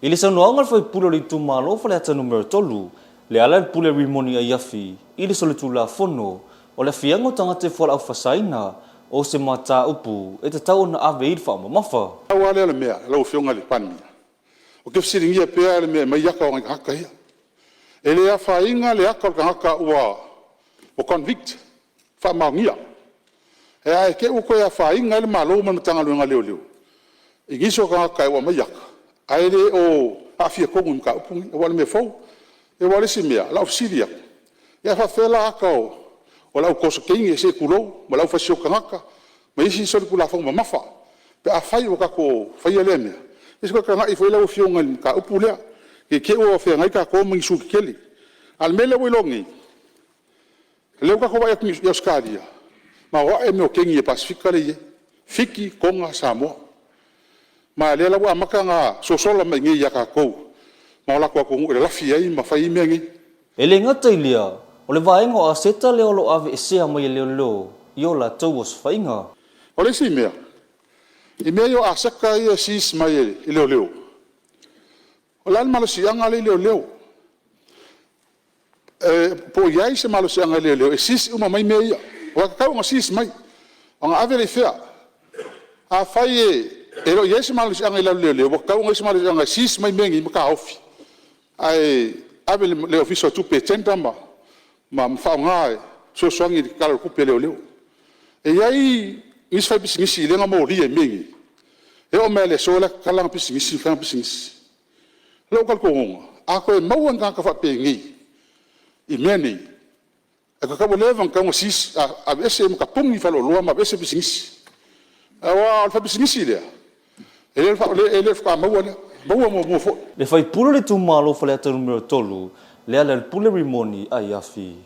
I le saunoaga a le sui usufono o le itumalo o Faleata Nu.3, Lealailepule Rimoni Aiafi, i le solitulafono o le afiaga o tagata i fualaau faasaina, o se mataupu e tatau ona ave i ai le faamamafa. Pau lava lea o le mea lau Afioga i le Palemia, ou te fesiligia pea le mea e aumai ata o nai tagata ia. E le afaina le ata o le tagata ua convict, faamaonia, ae te i ua toe afaina ai le Malo ma le Matagaluega o Leoleo i nisi o tagata ua aumai ata ae le o aafia tonu i le mataupu lenei, aua o le mea fou. Aua o le isi mea, o lau fesili atu, pe a faapefea la ata o le au toso teine se i tulou ma le au fasioti tagata ma isi solitulafono mamafa pe afai ua tatou faia lea mea? Ia se i toe tagai ifo i ai lau Afioga i le mataupu lea, ne i te i ua feagai tatou ma ni sui tetele. A o le mea lea ua iloa nei, o lea ua tatou vaai atu i Ausetalia, maoae mea o keni i le Pasefika lea e i ai, Fiti, Toga, Samoa. Ma o lea la ua amata ona sosola mai i inei ia tatou ma o latou atunuu e lalafi ai ma fai ai mea nei. E le gata i lea, o le vaega o aseta lea o lo o aveesea mai e leoleo i o latou osofaiga. O le isi mea, i mea ia o aseta ia e seize mai e leoleo, o le a le malosiaga lea e i leoleo? Po o i ai se malosiaga i leoleo e seize uma mai mea ia, aua e tatau ona seize mai, ona ave lea i fea? Afai e le o i ai se malosiaga i lalo o leoleo, ua tatau ona i ai se malosiaga e seize mai mea nei ma taofi, ae ave i le Ofisa o Tupe e tender ma faaaoga e fesoasoani i le Tala o le Tupe a leoleo. E i ai isi faipisinisi lea na molia i mea nei, e oo mai lava i le aso la e tatala ana pisinisi ma fai ana pisinisi. O lou talitonuga, a toe maua ni tagata faapenei i mea nei, ua leva ona tatau ona seize, aveese ma tapuni faleoloa ma aveese pisinisi. Aua o le faipisinisi lea, e le faatoa maua lea, e maua muamua foi. Le sui usufono o le itumalo o Faleata 3, Lealailepule Rimoni Aiafi.